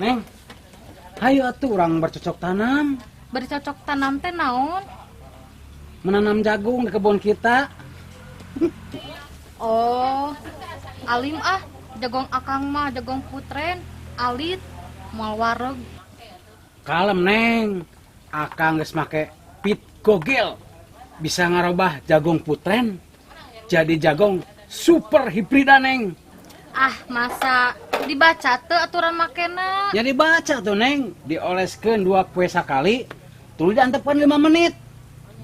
Neng, hayu atuh urang bercocok tanam. Bercocok tanam teh naon? Menanam jagung di kebun kita. Oh, alim ah, jagong akang mah jagong putren, alit, moal wareg. Kalem Neng, akang geus make pit gogel. Bisa ngarobah jagung putren jadi jagung super hibrida Neng. Ah, masa dibaca teu aturan makena? Ya dibaca tuh Neng, dioleskeun 2 poe sakali, tuluy diantepkeun 5 menit.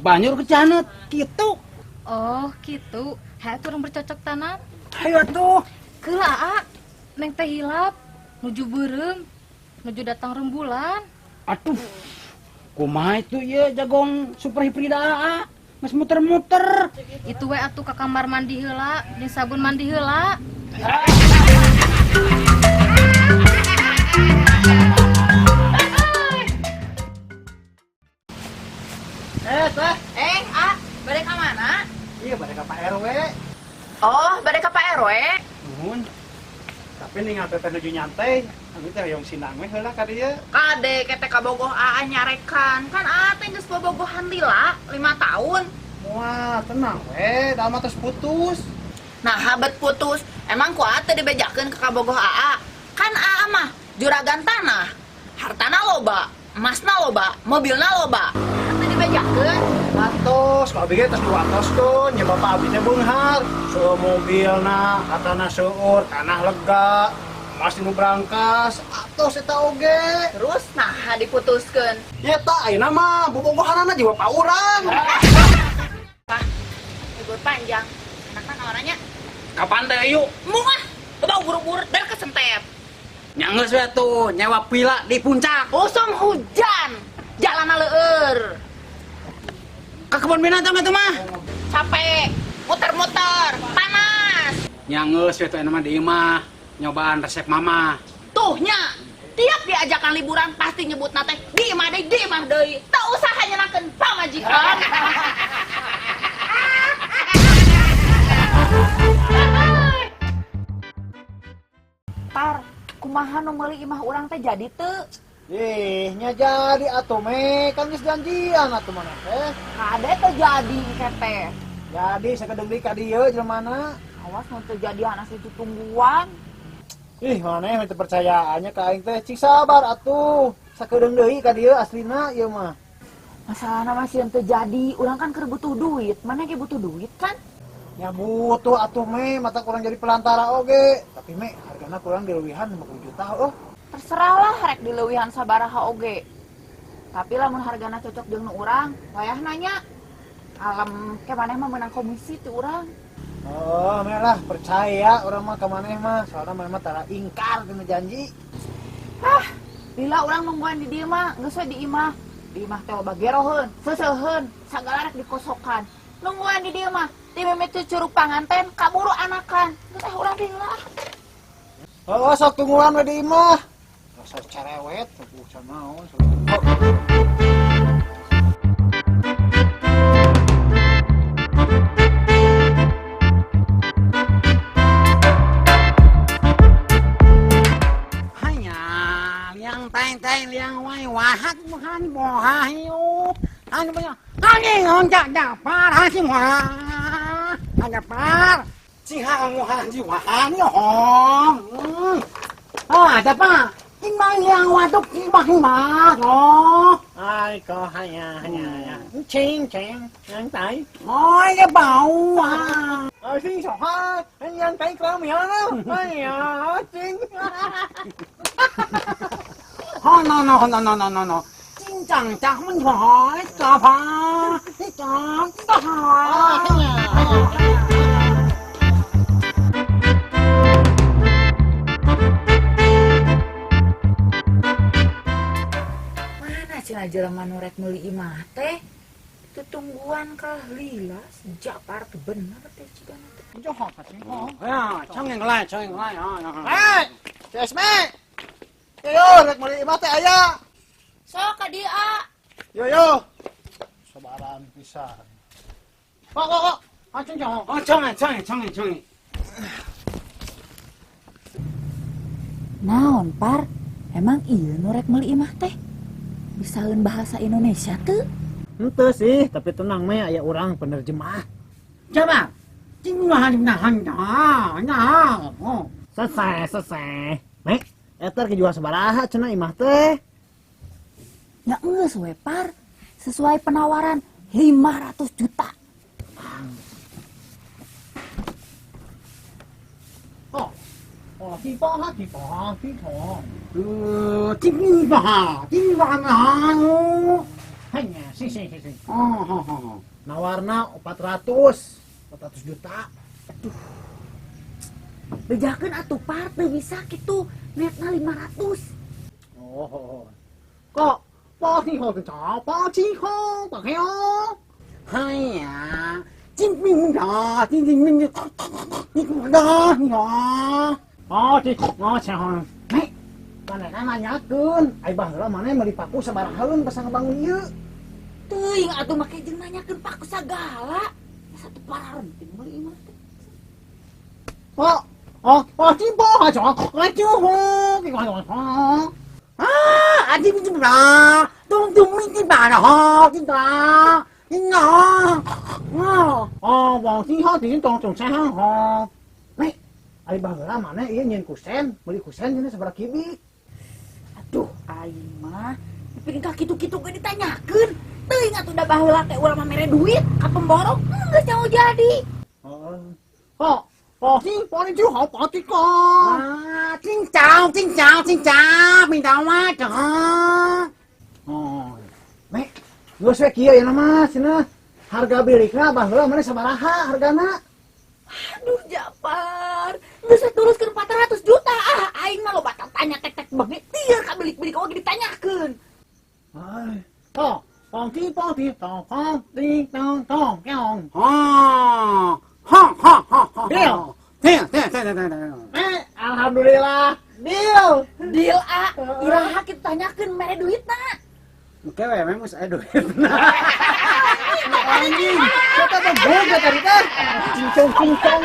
Banjur kecanet kitu. Oh, kitu. Hayu atuh urang bercocok tanam. Hayu atuh. Keula A, Neng teh hilap, nuju beureum, nuju datang rembulan. Aduh, kumaha itu ya jagong super hibrida A, geus muter-muter. Itu we atuh ka kamar mandi heula, jeung sabun mandi heula. Teh. A, bade ka mana? Iya, bade ka Pak RW. Oh, bade ka Pak RW. Nuhun. Tapi ningal teteh nuju nyantai, abi teh hoyong sindang we heula ka dieu. Kade kete kabogoh aa nyarekan. Kan aa teh geus bobogohan lila 5 tahun. Wah, tenang we, da mah tos putus. Nah, habet putus. Emang ku aa teh dibejakeun ka kabogoh aa. Kan aa mah juragan tanah. Hartana loba, emasna loba, mobilna loba. Teh dibejakeun. Atos, kalau abi ge tos diwatoskeun, nya bapak abi teh beunghar. Seueur mobilna, hartana seueur, tanah lega, emas nu berangkas, atos eta oge. Terus naha diputuskeun? Nya eta ayeuna mah bobogohanana jiwa bapak urang. Pak, libur panjang. Anakna ka mana nya? Ka pantai yuk. Embung ah, bau buru-buru dan kesentep. Nya geus we atuh nyewa villa di puncak. Usum hujan, jalanna leueur. Ka kebun binatang atuh mah. Capek, muter-muter, panas. Nya geus we atuh mah di imah nyobaan resep mama. Tuh nya, tiap diajakan liburan pasti nyebutna teh di imah deui, di imah deui. Teu usah nyenakeun pamajikan. Par, kumaha nu meuli imah urang teh jadi teu? Ih, nya jadi atuh me, kan geus janjian atuh maneh teh. Kade teu jadi engke teh. Jadi sakedeung deui ka dieu jelemana. Awas mun teu jadi anak situ tungguan. Ih, maneh teu percayaannya ka aing teh, cik sabar atuh. Sakedeung deui ka dieu aslina ieu mah. Masalahna mah sieun teu jadi, urang kan keur butuh duit. Maneh ge butuh duit kan? Ya butuh atuh me, mata kurang jadi pelantara oge. Tapi me, hargana kurang dileuwihan 50 juta oh. Terserah lah rek dileuwihan sabaraha oge. Tapi lamun hargana cocok jeung nu urang, wayah nanya. Alam ke maneh mah meunang komisi ti urang. Oh, me lah percaya urang mah ka maneh mah, soalna maneh mah tara ingkar tina janji. Ah, lila urang nungguan di dieu mah, geus we di imah. Di imah teh loba geroheun, seuseheun, sagala rek dikosokan. Nungguan di dieu mah, ti mimiti curug panganten kaburu anakan. Geus ah urang lila. Oh, sok tungguan we di imah. Rasa cerewet, bukan naon. Hanya liang teng teng liang wai wahak bukan bohayu. Hanya punya hanya ngonjak dapar hasim wah. Hanya par. Ciha wah jiwa ni hong. Ah, dapat. Imang yang waduk imang mah oh. Ai có hanya hanya ching ching yang tai. Ôi cái bầu à. Ai xin chào ha, anh yang tai có mía đó. Ai à, ching. Oh no no no no no no no. Ching chang chang mình hỏi cho phá. Cho cho. Mana jelema nu rek meuli imah teh? Tutungguan kalah lila sejapar teu bener teh cigana teh. Ya, congeng lai, congeng lai. Eh, si Esme. Yo, rek meuli imah teh aya. Sok ka dieu, A. Yo yo. Sabaran pisan. Kok kok kok. Acung jong. Oh, congeng, congeng, congeng, congeng. Naon, Par? Emang iya nu rek meuli imah teh? Bisaeun bahasa Indonesia teu? Henteu sih, tapi tenang me, aya urang penerjemah. Coba. Nah, nah, oh. Selesai, selesai. Mek, eta rek jual sabaraha cenah imah teh? Ya geus we, Par. Sesuai penawaran 500 juta. Oh, oh, si pa, si pa, si pa. 金吧，金吧啊！ Hanya, si, si, si, si. Oh, oh, oh. Nawarna 400, 400 juta. Aduh. Bejakeun atuh Par, teu bisa kitu. Netna 500. Oh, oh, oh. Kok, pa si ho ke ca, pa ci ho, pa ke ho. Hai ya, 金兵啊，金金金金，你da ya. Oh, ci, oh, ci ho. Mek, manehna nanyakeun, ai baheula maneh meuli paku sabarahaeun pas ngabangun ieu? Teuing atuh make jeung nanyakeun paku sagala. Satu pararenting meuli imah teh. Oh, oh, oh, ci po ha ca, ai ci ho, ki wa wa ha. Ah, anjing itu lah. Tung tung miti ba lah ha, tin da. Tin da. Oh, oh, wong ci ho tin tong tong sa ha. Mek, ai baheula maneh ieu nyieun kusen, meuli kusen cenah sabaraha kibik. Aduh, aing mah dipikeun ka kitu-kitu ge ditanyakeun. Teuing atuh da baheula teh urang mah mere duit ka pemborong, geus nyaho jadi. Heeh. Oh, oh, si po ni ju hao pa ti ko. Ah, tin chào, tin chào, tin chào, mình đào quá trời. Oh. Mek, geus we kieu ya mah cenah. Harga bilikna baheula maneh sabaraha hargana? Aduh, Japar. Geus we teruskeun 400 juta. Ah, aing mah loba tanya tek-tek banget. Tieur ka bilik-bilik oge ditanyakeun. Ai. Oh, pong ti pong ti tong pong ti tong tong keong. Oh. Ha ha ha ha. Deal. Deal, deal, deal, deal, deal. Alhamdulillah. Deal. Deal, ah. Iraha kitu tanyakeun mere duitna. Oke, we memang geus aya duitna. Anjing, kita teh boga tadi teh. Cincong-cincong.